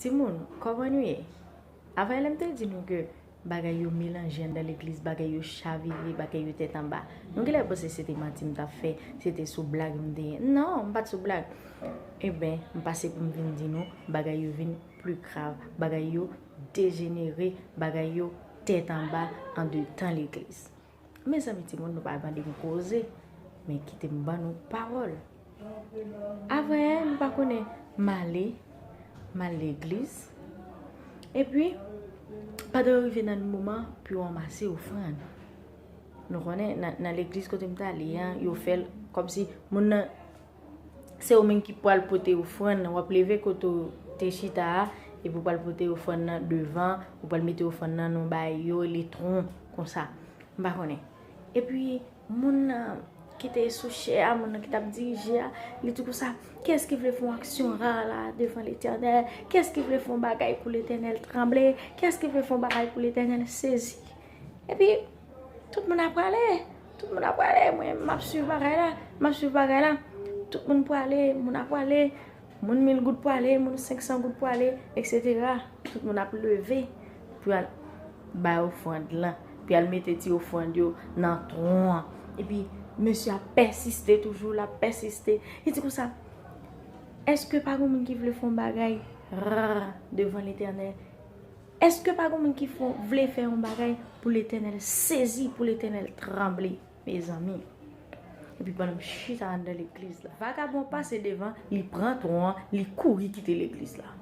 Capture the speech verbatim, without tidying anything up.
Timoun, kòman nou ye? Avan lè m te di nou ke bagay yo melanje anndan legliz, bagay yo chavire, bagay yo tèt anba. Nou genlè panse se te manti m t ap fè, se te sou blag m te ye. Non, m pa t sou blag. Eben, m pase pou m vin di nou, bagay yo vin pli grav, bagay yo dejenere, bagay yo tèt anba andedan legliz. Mezanmi, timoun, nou pa mande m koze, men kite m ban nou pawòl. Avan yè, nou pa konnen m ale, m al legliz. Epi, pandan yo rive nan moman pou yo ranmase ofrann. Nou konnen, nan, nan legliz kote m t ale a, yo fè l kòmsi moun nan, se ou menm ki pral pote ofrann nan. W ap leve kote w te chita a, epi w pral pote ofrann nan devan, ou pral mete ofrann nan nan yon bagay yo rele tron, konsa. M pa konnen. Epi, moun nan ki te sou chè a, moun nan ki t ap dirije a, li di konsa, kiyès ki vle fè yon aksyon ra la devan Letènèl? Kiyès ki vle fè yon bagay pou Letènèl tranble? Kiyès ki vle fè yon bagay pou Letènèl sezi? Epi, tout moun ap prale. Tout moun ap prale. Mwen, m ap swiv bagay la. M ap swiv bagay la. Tout moun prale. Moun ap prale. Moun mil goud prale. Moun senk san goud prale, etsetera. Tout moun ap leve pou y al bay ofrann lan. Pou y al mete ti ofrann yo nan tron an. Epi, mesye ap pèsiste toujou. L ap pèsiste. Li di konsa, èske pa gen moun ki vle fè yon bagay ra devan Letènèl? Èske pa gen moun ki fè, vle fè yon bagay pou Letènèl sezi, pou Letènèl tranble, mezanmi? Epi pandan m chita anndan legliz la, vagabon pase devan, li pran tron an, li kouri kite legliz la.